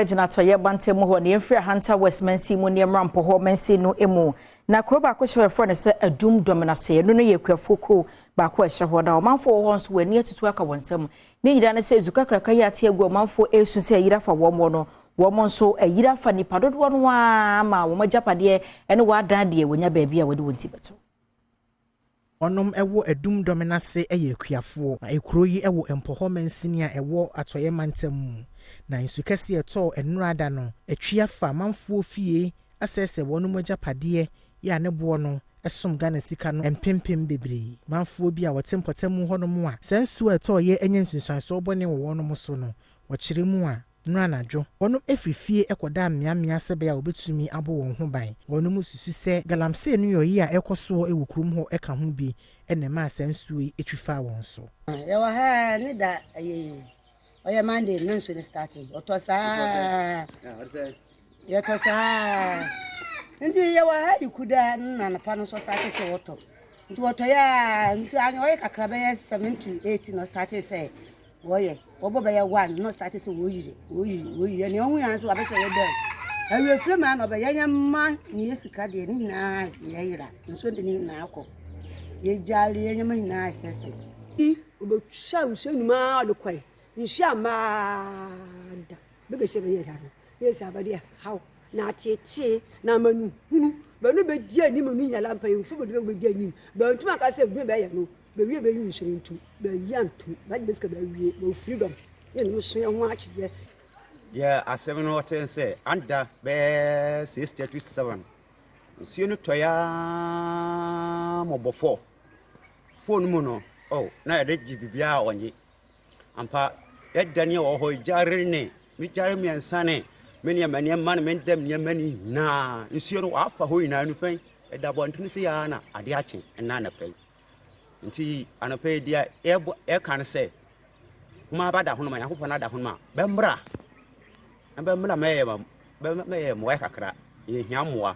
Gyina atɔyɛ mantam mu hɔ na yɛmfiri Ahanta West mansin mu nneɛma Mpɔhɔ mansin no mu. Na kuro baako hyɛ wɔfrɛ no sɛ Adum Dɔmenase. Ɛno no yɛ akuafoɔ kuro baako a ɛhyɛ hɔ, na ɔmanfoɔ wɔ hɔ nso wɔn ani atutu aka wɔn nsam. Ne nyinaa ne sɛ ezu kakraka yi ate agu ɔmanfoɔ esu sɛ ayiri afa wɔn wɔ no, wɔn nso ayiri afa nipa dodoɔ no ara ma wɔn agyapadeɛ ne wɔn adan deɛ wɔnya baabi a wɔde wɔn ti bɛto. Ɔnom ɛwɔ Adum Dɔmenase yɛ akuafoɔ, na ekuro yi wɔ Mpɔhɔ mansini a ɛwɔ Atɔeɛ mantam mu. Na nsu kɛseɛ ɛtɔɔ nnora no atwi afa amanfoɔ fie, asɛesɛ wɔn agyapadeɛ yɛ a ne boɔ no ɛsom Ghana sika no mpempem bebree. Manfoɔ bi a wɔte mpɔtam hɔnom a saa nsuo a ɛtɔɔyɛ anya nsunsuansoɔ bɔne wɔ wɔnom so no, wɔkyerɛ mu a nnora anadwo wɔnom efiri fie ɛkɔda mmeammea sɛ bɛyɛ a wɔbɛtumi abɔ wɔn ho ban. Wɔnom susu sɛ galamsey no yɛ a ɛkɔ soɔ wɔ kurom hɔ ɛka ho bi ɛna ɛmaa saa nsuo yi etwi faa wɔn so. Yɛwɔ ha ne da ɛyɛ ɔyɛ Monday na nsuo no start ɔtɔ saa, yɛtɔ saa, nti yɛwɔ ha yi kuda na anapa no nso start sɛ wɔtɔ, nti wɔtɔ yɛ a, nti ɔyɛ kakra bɛyɛ 7 to 8 na start sɛ wɔyɛ wɔbɔ bɛyɛ 1 na start sɛ wɔyiri wɔyiri wɔyiri. Ɛnea ɔho yɛn nso wabɛhyɛ yɛ dɛm awie firi mu a na ɔbɛyɛ yɛn ma ne yɛ sika deɛ ne nyinaa yɛyera nsuo de ne nyinaa kɔ yɛgyaale yɛn nneɛma nyinaa sɛsɛ. Obɛtwa nsuo nyinaa ɔde kɔe, nsuo amaa da bɛkɛhyɛ bɛyɛ ha no yɛ sɛ abɛde haw na atetee na amanuhunu bɛno bɛdi anim no nyala mpanyimfo bɛde bɛdi anim bɛntumi aka sɛ edwuma bɛyɛ no bɛwie bɛyi nsuo no ntum bɛyi antom bɛgye bɛsika bɛwie bɛ freedom yɛn no so yɛn ho akyerɛ. Deɛ asɛm no ɔte sɛ anda bɛyɛ 6:37 nsuo no tɔ yaa mɔbɔ 4 4 no mu no oh, na yɛde gye biribiara a ɔnye ampa. Yɛda ne wɔ hɔ gyare ne megyare mmiɛnsa ne me nneɛma nneɛma no mendam nneɛma no nyinaa nsuo no wafa hɔ nyinaa no fɛn ɛda abɔntene sɛ yɛa na ade akye ɛna anɔpa yi. Nti anɔpa yi deɛ yɛbɔ yɛka no sɛ homa bɛda ho no ma Nyankopɔn ada ho no ma bɛmmra na bɛmmra mɛyɛ mɛyɛ mmoa kakra. Yɛhia mmoa.